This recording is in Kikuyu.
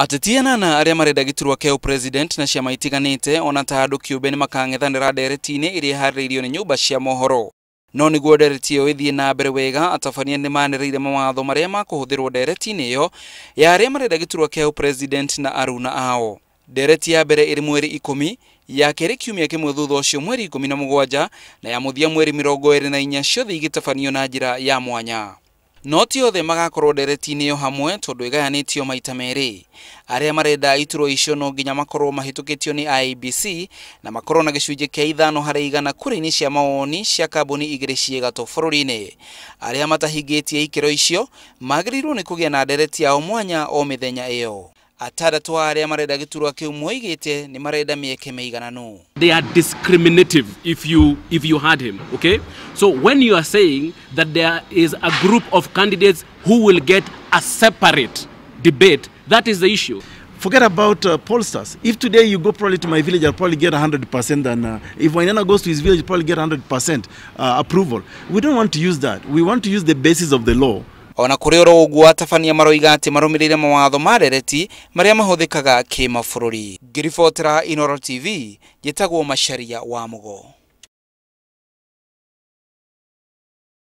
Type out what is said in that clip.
Ateti anana arĩa marenda gĩturwa kĩa ũpresident na ciama itiganĩte ona ta andũ kĩũmbe nĩmakang'ethanĩra ndereti-inĩ ĩrĩa ĩharĩrĩirio nĩ nyũmba cia mohoro. No nĩguo ndereti ĩyo ĩthiĩ na mbere wega, atabania nĩmanĩrĩire mawatho marĩa makũhũthĩrwo ndereti-inĩ ĩyo ya arĩa marenda gĩturwa kĩa ũpresident na aruna ao. Ndereti ya mbere ĩrĩ mweri 10, ya kerĩ kiumia kĩmwe thutha ũcio mweri 17 na ya mũthia mweri 24, ciothe igĩtabanio na njĩra ya mwanya. No ti othe magakorwo ndereti-inĩ ĩyo hamwe tondũ ĩgayanĩtio maita merĩ. Arĩa marenda iturwa icio no nginya makorwo mahĩtũkĩtio nĩ IEBC na makorwo na gĩcunjĩ kĩa 5 harĩ 100 kura-inĩ cia mawoni cia kambuni igĩrĩ ciĩ gatũ bũrũri-inĩ. Arĩa matahingĩtie ikĩro icio magĩrĩirwo nĩ kũgĩa na ndereti yao mwanya o mĩthenya ĩyo. Atandatũ a arĩa marenda gĩturwa kĩu moigĩte nĩ marenda mĩeke mĩigananu. They are discriminative if you had him, okay? So when you are saying that there is a group of candidates who will get a separate debate, that is the issue. Forget about pollsters. If today you go probably to my village, I'll probably get 100%. And if Wainaina goes to his village, he'll probably get 100% approval. We don't want to use that. We want to use the basis of the law. Ona kũrĩ oro ũguo, atabania maroiga atĩ marũmĩrĩire mawatho ma ndereti marĩa mahũthĩkaga kĩmabũrũri. Ngĩribotera Inooro TV, njĩtagwo Macharia wa Mũgo.